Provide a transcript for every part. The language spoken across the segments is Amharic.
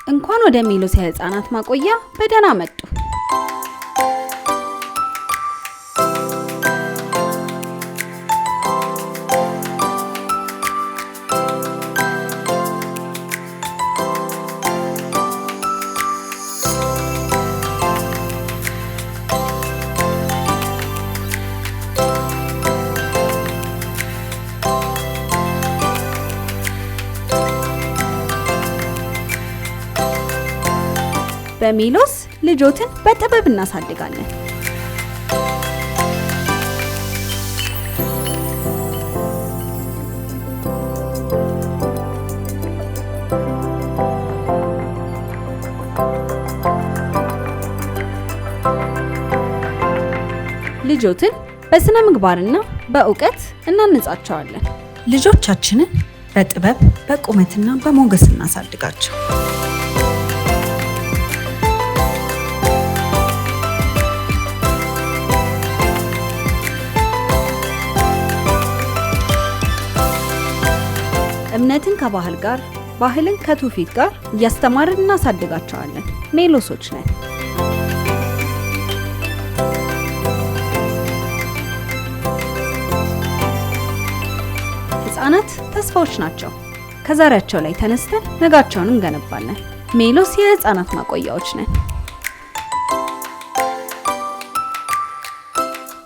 እንኳን ወደ ሜሎስ የህፃናት ማቆያ በደህና መጡ። በሜሎስ ልጆትን በጥበብ እናሳድጋለን። ልጆትን በስነ ምግባርና በእውቀት እናንጻቸዋለን። ልጆቻችንን በጥበብ፣ በቁመትና በሞገስ እናሳድጋቸው። እምነትን ከባህል ጋር፣ ባህልን ከትውፊት ጋር እያስተማርን እናሳድጋቸዋለን። ሜሎሶች ነን። ህፃናት ተስፋዎች ናቸው። ከዛሬያቸው ላይ ተነስተን ነጋቸውን እንገነባለን። ሜሎስ የህፃናት ማቆያዎች ነን።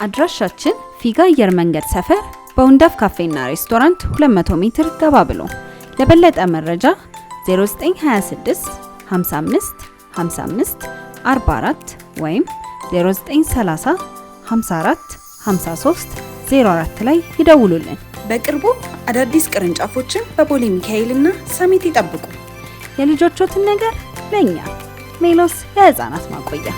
አድራሻችን ፊጋ አየር መንገድ ሰፈር በወንዳፍ ካፌና ሬስቶራንት 200 ሜትር ገባ ብሎ። ለበለጠ መረጃ 0926 55 55 44 ወይም 0930 54 53 04 ላይ ይደውሉልን። በቅርቡ አዳዲስ ቅርንጫፎችን በቦሌ ሚካኤልና ሰሚት ይጠብቁ። የልጆቾትን ነገር ለእኛ፣ ሜሎስ የህፃናት ማቆያ።